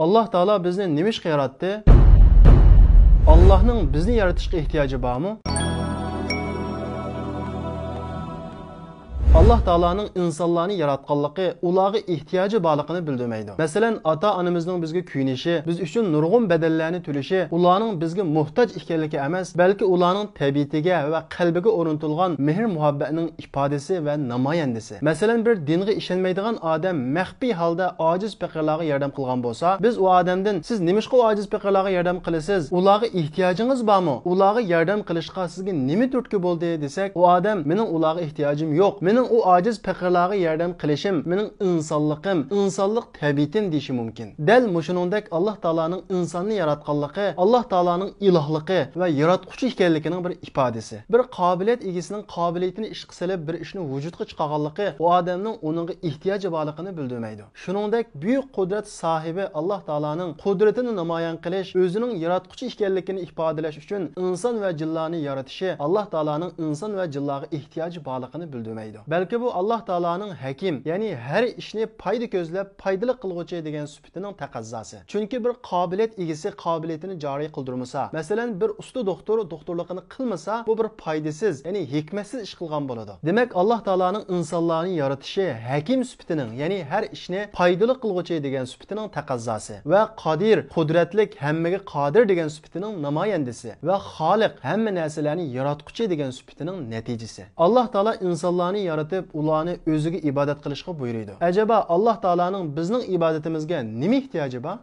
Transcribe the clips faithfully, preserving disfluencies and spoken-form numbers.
ئاللاھ تائالا بىزنى نېمە ئىشقا ياراتتى؟ ئاللاھنىڭ بىزنى يارىتىشقا ئېھتىياجى بارمۇ؟ ئاللاھ تائالانىڭ ئىنسانلارنى ياراتقانلىقى ئۇلارغا ئېھتىياجى بارلىقىنى بىلدۈرمەيدۇ. مەسىلەن، ئاتا-ئانىمىزنىڭ بىزگە كۆيۈنۈشى، بىز ئۈچۈن نۇرغۇن بەدەللەرنى تۆلىشى ئۇلارنىڭ بىزگە موھتاج ئىكەنلىكى ئەمەس، بەلكى ئۇلارنىڭ تەبىئىتىگە ۋە قەلبىگە ئورنىتىلغان مېھىر-مۇھەببەتنىڭ ئىپادىسى ۋە نامايەندىسى. مەسىلەن، بىر دىنغا ئىشەنمەيدىغان ئادەم مەخپىي ھالدا ئاجىز پېقىرلارغا ياردەم قىلغان بولسا، بىز ئۇ ئادەمدىن، «سىز نېمىشقا ئۇ ئاجىز پېقىرلارغا ياردەم قىلىسىز؟ ئۇلارغا ئېھتىياجىڭىز بارمۇ؟ ئۇلارغا ياردەم قىلىشقا سىزگە نېمە تۈرتكە بولدى؟» دېسەك، ئۇ ئادەم، «مېنىڭ ئۇلارغا ئېھتىياجىم يوق. مېنىڭ ئۇ ئاجىز پېقىرلارغا ياردەم قىلىشىم، مېنىڭ ئىنسانلىقىم، ئىنسانلىق تەبىئىتىم» دېيىشى مۇمكىن. دەل مۇشۇنىڭدەك ئاللاھ تائالانىڭ ئىنساننى ياراتقانلىقى، ئاللاھ تائالانىڭ ئىلاھلىقى ۋە ياراتقۇچى ئىكەنلىكىنىڭ بىر ئىپادىسى. بىر قابىلىيەت ئىگىسىنىڭ قابىلىيىتىنى ئىشقا سېلىپ بىر ئىشنى ۋۇجۇدقا چىقارغانلىقى ئۇ ئادەمنىڭ ئۇنىڭغا ئېھتىياجى بارلىقىنى بىلدۈرمەيدۇ. شۇنىڭدەك بۈيۈك قۇدرەت ساھىبى ئاللاھ تائالانىڭ قۇدرىتىنى نامايان قىلىش، ئۆزىنىڭ ياراتقۇچى ئىكەنلىكىنى ئىپادىلەش ئۈچۈن ئىنسان ۋە جىنلارنى يارىتىشى ئاللاھ تائالانىڭ ئىنسان ۋە جىنلارغا ئېھتىياجى بارلىقىنى بىلدۈرمەيدۇ. بەلكى بۇ ئاللاھ تائالانىڭ ھەكىم، يەنى ھەر ئىشنى پايدا كۆزلەپ پايدىلىق قىلغۇچى دېگەن سۈپىتىنىڭ تەقەززاسى. چۈنكى بىر قابىلىيەت ئىگىسى قابىلىيىتىنى جارى قىلدۇرمىسا، مەسىلەن، بىر ئۇستا دوختۇر دوختۇرلۇقىنى قىلمىسا، بۇ بىر پايدىسىز، يەنى ھېكمەتسىز ئىش قىلغان بولىدۇ. دېمەك، ئاللاھ تائالانىڭ ئىنسانلارنى يارىتىشى ھەكىم سۈپىتىنىڭ، يەنى ھەر ئىشنى پايدىلىق قىلغۇچى دېگەن سۈپىتىنىڭ تەقەززاسى ۋە قادىر، قۇدرەتلىك، ھەممىگە قادىر دېگەن سۈپىتىنىڭ نامايەندىسى ۋە خالىق، ھەممە نەرسىلەرنى ياراتقۇچى دېگەن سۈپىتىنىڭ نەتىجىسى. ئاللاھ تائالا ئىنسانلارنى يارىتىپ، ئۇلارنى ئۆزىگە ئىبادەت قىلىشقا بۇيرۇيدۇ. ئەجەبا، ئاللاھ تائالانىڭ بىزنىڭ ئىبادىتىمىزگە نېمە ئېھتىياجى بار؟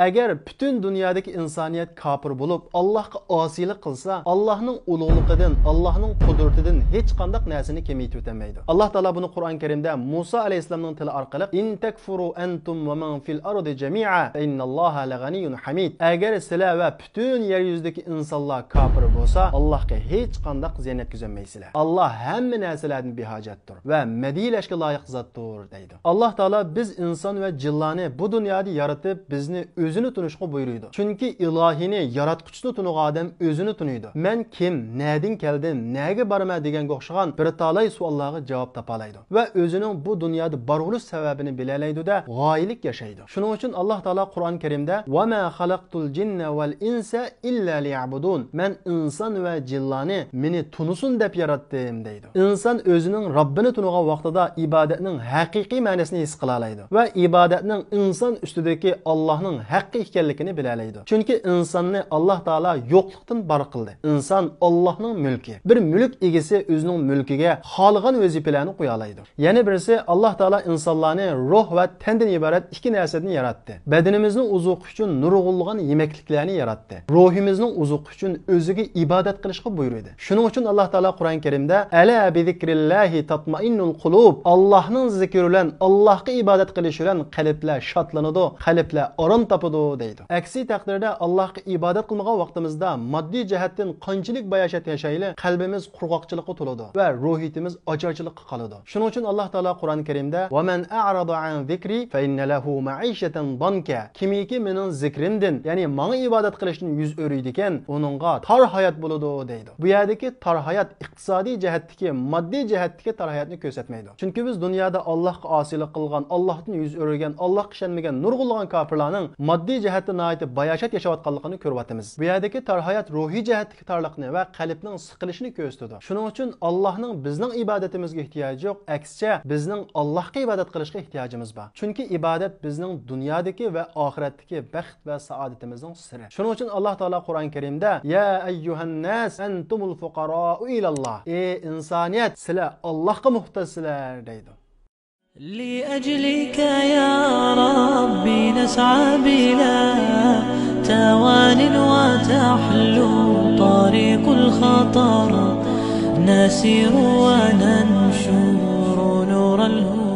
ئەگەر پۈتۈن دۇنيادىكى ئىنسانىيەت كاپىر بولۇپ، ئاللاھقا ئاسىيلىق قىلسا، ئاللاھنىڭ ئۇلۇغلۇقىدىن، ئاللاھنىڭ قۇدرىتىدىن ھېچقانداق نەرسىنى كېمىيتىۋېتەلمەيدۇ. ئاللاھ تائالا بۇنى قۇرئان كەرىمدە مۇسا ئەلەيھىسسالامنىڭ تىلى ئارقىلىق، «إن تكفروا أنتم ومن في الأرض جميعا فإن الله لغني حميد.» ئەگەر سىلەر ۋە پۈتۈن يەر يۈزىدىكى ئىنسانلار كاپىر بولسا، ئاللاھقا ھېچقانداق زىيان يەتكۈزەلمەيسىلەر. ئاللاھ ھەممە نەرسىلەردىن بىھاجەتتۇر ۋە مەدھىيلەشكە لايىق زاتتۇر، دەيدۇ. ئاللاھ تائالا بىز ئىنسان ۋە جىنلارنى بۇ دۇنيادا يارىتىپ، بىزنى ئۆزىنى تونۇشقا بۇيرۇيدۇ. چۈنكى ئىلاھىنى، ياراتقۇچىسىنى تونۇغان ئادەم ئۆزىنى تونۇيدۇ. «مەن كىم؟ نەدىن كەلدىم؟ نەگە بارىمەن؟» دېگەنگە ئوخشىغان بىر تالاي سوئاللارغا جاۋاب تاپالايدۇ ۋە ئۆزىنىڭ بۇ دۇنيادا بارغۇلۇش سەۋەبىنى بىلەلەيدۇ-دە، غايىلىك ياشايدۇ. شۇنىڭ ئۈچۈن ئاللاھ تائالا قۇرئان كەرىمدە، «وما خلقت الجن والإنس إلا ليعبدون.» «مەن ئىنسان ۋە جىنلارنى مېنى تونۇسۇن دەپ ياراتتىم» دەيدۇ. ئىنسان ئۆزىنىڭ رەببىنى تونۇغان ۋاقتىدا ئىبادەتنىڭ ھەقىقىي مەنىسىنى ھېس قىلالايدۇ ۋە ئىبادەتنىڭ ئىنسان ئۈستىدىكى ئاللاھنىڭ ھەققى ئىكەنلىكىنى بىلەلەيدۇ. چۈنكى ئىنساننى ئاللاھ تائالا يوقلۇقتىن بار قىلدى. ئىنسان ئاللاھنىڭ مۈلكى. بىر مۈلۈك ئىگىسى ئۆزىنىڭ مۈلكىگە خالىغان ۋەزىپىلەرنى قويالايدۇ. يەنە بىرسى، ئاللاھ تائالا ئىنسانلارنى روھ ۋە تەندىن ئىبارەت ئىككى نەرسىدىن ياراتتى. بەدىنىمىزنىڭ ئوزۇقى ئۈچۈن نۇرغۇنلىغان يېمەكلىكلەرنى ياراتتى. روھىمىزنىڭ ئوزۇقى ئۈچۈن ئۆزىگە ئىبادەت قىلىشقا بۇيرۇدى. شۇنىڭ ئۈچۈن ئاللاھ تائالا قۇرئان كەرىمدە، «ألا بذكر الله تطمئن القلوب.» «ئاللاھنىڭ زىكرى بىلەن، ئاللاھقا ئىبادەت قىلىش بىلەن قەلبلەر شادلىنىدۇ، قەلبلەر ئارام تاپىدۇ» دەيدۇ. ئەكسى تەقدىردە، ئاللاھقا ئىبادەت قىلمىغان ۋاقتىمىزدا ماددىي جەھەتتىن قانچىلىك باياشات ياشايلى، قەلبىمىز قۇرغاقچىلىققا تولىدۇ ۋە روھىيىتىمىز ئاچارچىلىققا قالىدۇ. شۇنىڭ ئۈچۈن ئاللاھ تائالا قۇرئان كەرىمدە، «ومن أعرض عن ذكري فإن له معيشة ضنكا.» «كىمكى مېنىڭ زىكرىمدىن، يەنى ماڭا ئىبادەت قىلىشتىن يۈز ئۆرۈيدىكەن، ئۇنىڭغا تار ھايات بولىدۇ» دەيدۇ. بۇ يەردىكى تار ھايات ئىقتىسادىي جەھەتتىكى، ماددىي جەھەتتىكى تار ھاياتنى كۆرسەتمەيدۇ. چۈنكى بىز دۇنيادا ئاللاھقا ئاسىيلىق قىلغان، ئاللاھتىن يۈز ئۆرۈگەن، ئاللاھقا ئىشەنمىگەن نۇرغۇنلىغان كاپىرلارنىڭ ماددىي جەھەتتە ناھايىتى باياشات ياشاۋاتقانلىقىنى كۆرۈۋاتىمىز. بۇ يەردىكى تار ھايات روھىي جەھەتتىكى تارلىقنى ۋە قەلبنىڭ سىقىلىشىنى كۆرسىتىدۇ. شۇنىڭ ئۈچۈن ئاللاھنىڭ بىزنىڭ ئىبادىتىمىزگە ئېھتىياجى يوق، ئەكسىچە، بىزنىڭ ئاللاھقا ئىبادەت قىلىشقا ئېھتىياجىمىز بار. چۈنكى ئىبادەت بىزنىڭ دۇنيادىكى ۋە ئاخىرەتتىكى بەخت ۋە سائادىتىمىزنىڭ سىرى. شۇنىڭ ئۈچۈن ئاللاھ تائالا قۇرئان كەرىمدە، «يا أيها الناس أنتم الفقراء إلى الله.» «ئەي ئىنسانىيەت، سىلەر ئاللاھقا موھتاجسىلەر» دەيدۇ. لأجلك يا ربي نسعى بلا توان وتحلو طريق الخطر، نسير وننشر نور الهدى.